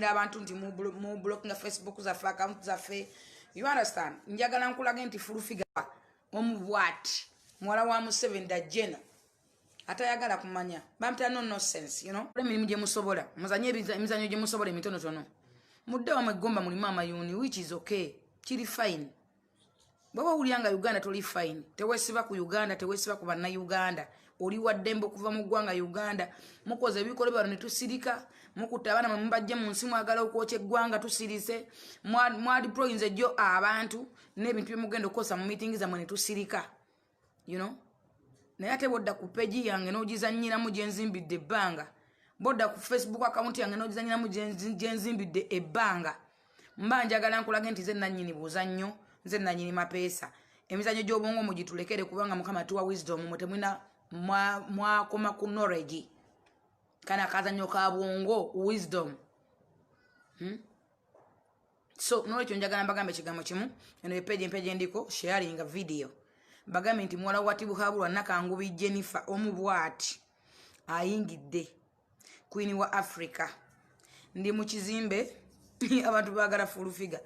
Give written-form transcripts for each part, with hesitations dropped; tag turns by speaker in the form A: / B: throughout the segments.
A: Abantu nti mu blockinga Facebook zaffe, account zaffe, you understand? Njagala nkulage nti Full Figure omu bwati, muwala wa Museveni dajena, atayagala kumanya bamutera no nonsense. Emirimu gye musobola, muzanye emizanyo gye musobola emitonotono, mudde wamwe eggomba mulimu amayuuni, which is okay, kiri fine. Bwaba owulira nga Uganda toli fine, tewesiba ku Uganda, tewesiba ku Bannayuganda. Oli waddembe okuva mu ggwanga Uganda. Mukoze ebikolwa bano ne tusirika, mukutta abaana mwe mubajje mu nsi, mwagala okwokya eggwanga, tusirise. Mwadeployinze jjo abantu n'ebintu byemugenda okukozesa mu miitingi zammwe ne tusirika. Naye ate bwodda ku page yange n'ogizanyiramu gyenzimbidde ebbanga, bodda ku Facebook account yange n'ogizanyiramu gyenzimbidde ebbanga, mba njagala nkulage nti nze nannyini buzannyo, nze nannyini mapeesa. Emizannyo gy'obwongo mugitulekere, kubanga Mukama tuwa wisdom, mwe temulina, mwakoma ku knowledge. Kana akazannyo ka bwongo, wisdom. So nolwekyo njagala mbagambe ekigambo kimu. Eno epage empya gyendiko sharinga video, bagambe nti muwala wa Tibuhabulwa Nakangubi Jennifer omu bwati ayingidde, queen wa Africa. Ndi mu kizimbe, abantu baagala Full Figure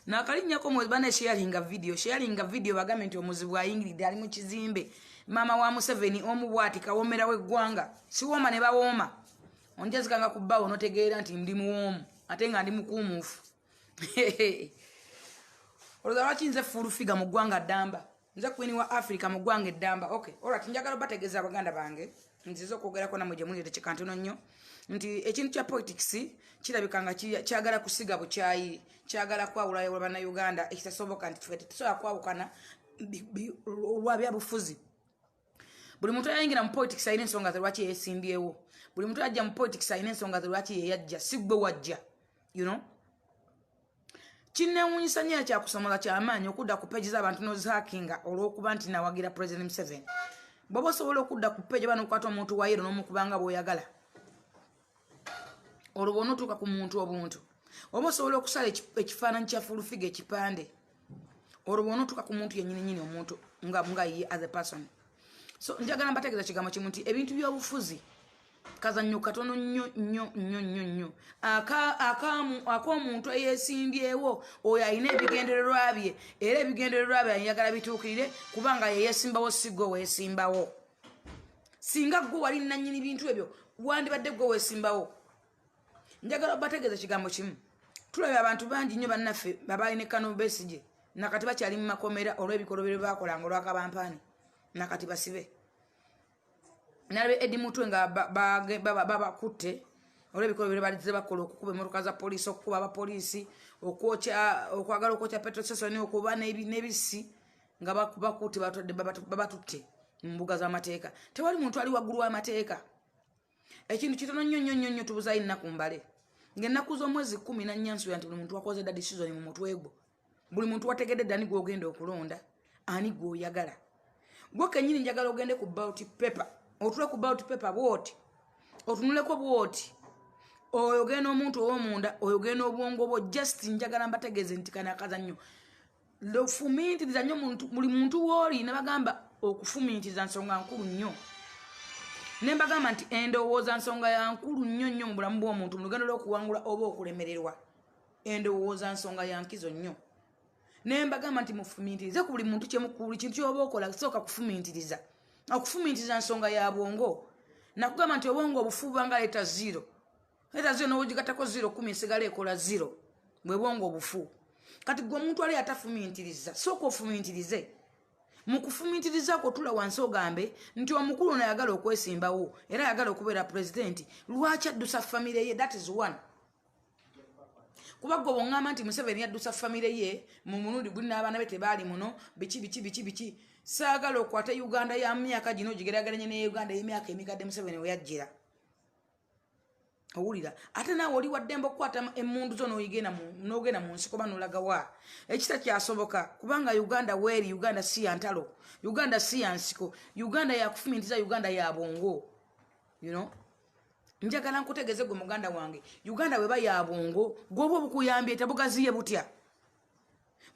A: nakalinnyako. Bana, sharinga video, sharinga video, bagambe nti omuzibu ayingiridde, ali mu kizimbe, maama wa Museveni omu bwati, kawomera w'eggwanga. Siwooma ne bawooma, onjazikanga ku bbaawo notegeera nti ndi muwoomu ate nga ndi mukuumuufu. Olowooza lwaki nze Full Figure mu ggwanga ddamba, nze queen wa Africa mu ggwanga eddamba? Okay, alright, njagala obategeeza, abaganda bange, nzize okwogerako nammwe gye muli tekika ntono nnyo, nti ekintu kya politics kirabika nga kyagala kusiga bukyayi, kyagala kwawulayawula Bannayuganda, ekitasoboka, nti ffe tetusobola kwawukana olwa byabufuzi. Buli muntu ayingira mu politics alina ensonga ze lwaki yesimbyewo. Buli muntu ajja mu politics alina ensonga ze lwaki yeyajja, si gwe wajja. Kinewuunyisa nnyo, kyakusomoza kyamaanyi okudda ku page z'abantu nozihackinga olw'okuba nti nawagira President Museveni. Bw'oba osobola okudda ku page oba nokukwata omuntu wayero n'omukubanga bw'oyagala, olwo bw'onootuuka ku muntu obuntu, oba osobola okusala ekifaananyi kya Full Figure ekipande, olwo bw'onootuuka ku muntu yennyini nyini, omuntu nga ye as a person. So njagala mbategeeza kigambo kimu nti ebintu by'obufuzi kazannyo katono nnyo nnyo nnyo nnyo nnyo ak'omuntu eyeesimbyewo. Oyo alina ebigendererwa bye, era ebigendererwa bye ayagala bituukirire, kubanga yeyeesimbawo, si gwe weesimbawo. Singa gwe wali nannyini bintu ebyo, wandibadde gwe weesimbawo. Njagala obategeeza ekigambo kimu. Tulabye abantu bangi nnyo, bannaffe babalina ekano Besige, nakati bakyali mu makomera olw'ebikolobero bakolanga olwakabampaani, nakati basibe. Nalabe Eddie Mutwe nga babakutte olw'ebikolobero balize bakola, okukuba emmotoka za poliisi, okukuba abapoliisi, okwokya, okwagala okwokya petrol station, okuba n'ebisi, nga bakutte, babatutte mu mbuga z'amateeka. Tewali muntu ali waggulu w'amateeka. Ekintu kitono nnyo nnyo nnyo nnyo, tubuzayo ennaku mbale, ng'ennaku z'omwezi 14. Nsuubira nti buli muntu wakoze dda decision mu mutwe gwo, buli muntu wategedde dda ani gw'ogenda okulonda, ani gw'oyagala gwe kennyini. Njagala ogende ku ballot paper, otule ku ballot paper bwoti, otunuleko bwoti, oyogenda omuntu ow'omunda, oyogenda obwongo bwo. Just njagala mbategeeze nti kano akazannyo lofumintiriza nnyo buli muntu wooli. Nebagamba okufumintiriza nsonga nkulu nnyo, ne mbagamba nti endowooza nsonga ya nkulu nnyo nnyo mu bulamu bw'omuntu, mu lugendo lw'okuwangula oba okulemererwa. Endowooza nsonga ya nkizo nnyo. Ne mbagamba nti mufumintirize ku buli muntu kyemukuli kintu kyoba okola, sooka kufumintiriza. Okufumintiriza nsonga ya bwongo. Nakugamba nti obwongo obufu banga letter zero, letter zero nowogigattako zero 10, esigala ekola zero, bwe bwongo obufu. Kati gwe omuntu ali atafumintiriza, sooka ofumintirize. Mu kufumintiriza kwo, tula wansi ogambe nti omukulu ono ayagala okwesimbawo era ayagala okubeera pulezidenti, lwaki addusa famire ye? That is one. Kuba gwe bwoŋŋamba nti Museveni yaddusa famire ye mu mulundi guli n'abaana be tebaali muno, biki biki biki biki, saagala okwate Uganda ya myaka gino ogigerageranye ne Uganda y'emyaka emikadde Museveni we yajjira. Owulira? Ate naawe oli waddembe okukwata emmundu zo n'ogenda mu nsiko ba nolagawa ekitakyasoboka, kubanga Uganda weeri, Uganda si ya ntalo, Uganda si ya nsiko, Uganda yakufumintiza, Uganda ya bwongo. Njagala nkutegeeze gwe muganda wange, Uganda bweba ya bwongo, gwoba obukuyambye tebugaziye butya?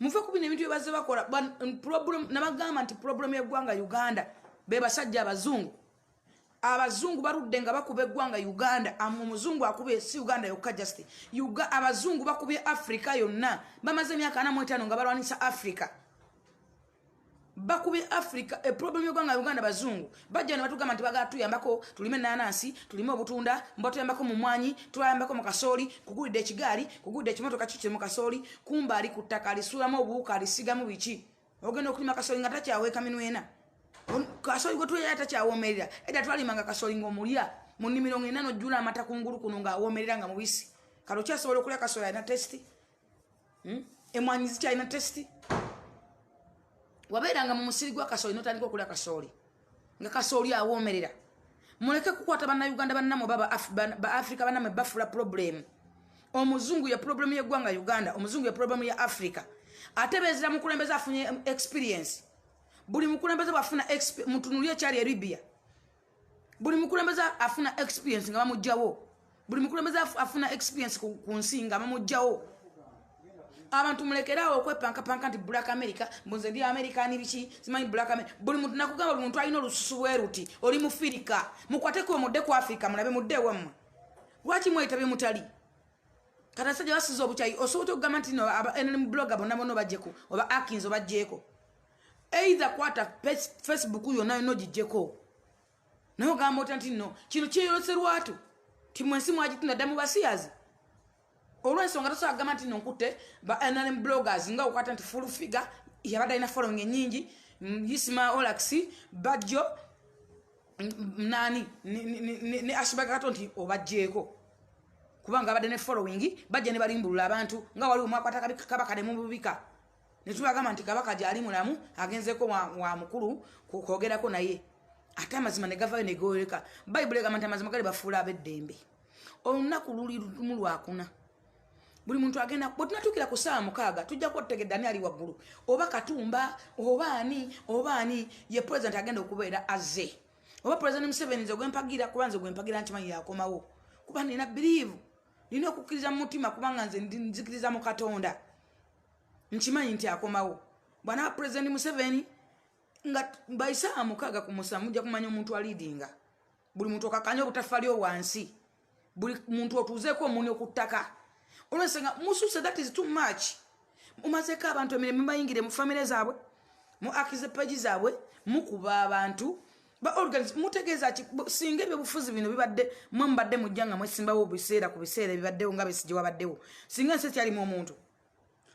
A: Muve ku bino ebintu byebazze bakola. Nabagamba nti problem y'eggwanga Uganda be basajja abazungu. Abazungu baludde nga bakuba eggwanga Uganda. Omuzungu akubye si Uganda yokka just, abazungu bakubye Africa yonna. Bamaze emyaka 45 nga balwanisa Africa, bakubye Africa. Eproblem yeggwanga Uganda, bazungu bajja ne batugamba nti bagala tuyambako tulime enanansi, tulime obutunda, mbatuyambako mu mwanyi, tubayambako mu kasooli, kugulidde ekigaali, kugulidde ekimotoka kikiri mu kasooli. Kumba ali ku ttaka, alisuulamu obuwuka, alisigamu biki. Ogenda okulima kasooli nga takyaweeka minwena. Kasooli gwe tulya takyawomerera. Edda twalimanga kasooli ng'omulya mu nnimiro ng'ena nojjula amata kungulu kuno ng'awoomerera nga mubisi. Kale okyasobola okulya kasooli alina taste? Emwanyi zikyalina taste? Wabeeranga mu musiri gwa kasooli notandika okulya kasooli nga kasooli awoomerera. Muleke kukwata Bannayuganda bannammwe, ba Africa bannammwe, bafula problem. Omuzungu ye problem y'eggwanga Uganda, omuzungu ye problem ya Africa. Ate beezira mukulembeze afunye experience. Buli mukulembeze bwafuna, mutunuli ekyali e Libya, buli mukulembeze afuna experience nga bamugjawo. Buli mukulembeze afuna experience ku nsi nga bamugjawo. Abantu mulekeraawo okwepankapanka nti Black America, mbunze ndi Americani, biki simanyi Black America. Buli muntu nakugamba, buli muntu alina olususu bwe ruti, oli Mufirika. Mukwateko mudde ku Africa, mulabe mudde ewammwe. Lwaki mweyita bye mutali? Kati asajja basiza obukyayi. Osobola okugamba nti no NRM blogger bonna bonna obajjeko, oba Akins obajjeeko, either kwata Facebook yonna yonna ogijjeko. Naye ogamba otya nti nno kino kyeyolese lwatu ti mwensi mwagitunda dda mu basiyazi? Olw'ensonga tosobola kugamba nti no nkutte ba NRM bloggers nga okwata nti Full Figure yabadde alina following enyingi, Isma Olax, Bajjo, nani ne Ashbaga Kato, nti obajjeeko kubanga abadde ne following. Bajja ne balimbulula abantu nga waliwo mwakwata kabaka ne mububika ne tubagamba nti kabaka gyali mulamu, agenzeko wa mukulu kwogerako naye, ate amazima ne gavayo ne gooleka. Bayibuli egamba nti amazima gali bafuula ab'eddembe. Olunaku luli lumu lwakuna, buli muntu agenda. Bwe tunatuukira ku ssaawa 6, tujja kuba tutegedde ani ali waggulu, oba Katumba oba ani oba ani ye president agenda okubeera azze, oba President Museveni. Nze gwempagira, kuba nze gwempagira nkimanyi yakomawo, kuba nina believe, nina okukkiriza mu mutima, kubanga nze nzikiriza mu Katonda. Nkimanyi nti akomawo. Bwanaba President Museveni, nga baisaawa 6 ku musanvu, mujja kumanya omuntu aliidinga. Buli muntu okakanye obutafali wansi, buli muntu otuuzeeko omuni ku ttaka, olwensonga mususe. That is too much. Mumazeeko abantu emirimu, mubayingire mu famire zaabwe, mu akize page zaabwe, mukuba abantu ba organize. Mutegeeza ki? Singa ebyobufuzi bino bibadde mwe mubadde mujja nga mwesimbawo biseera ku biseera ebibaddewo, nga Besigye wabaddewo, singa ensi ekyalimu omuntu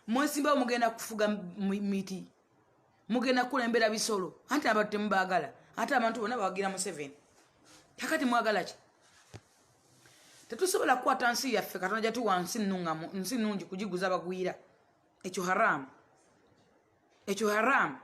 A: mwesimbawo, mugenda kufuga miti, mugenda kukulembera bisolo. Anti abantu temubaagala, ate abantu bonna bawagira Museveni. Kakati mwagala ki? Tetusobola kukwata nsi yaffe Katonda gyatuwa, nsi nnuŋŋamu, nsi nnungi, kugiguza bagwira. Ekyo haramu, ekyo haramu.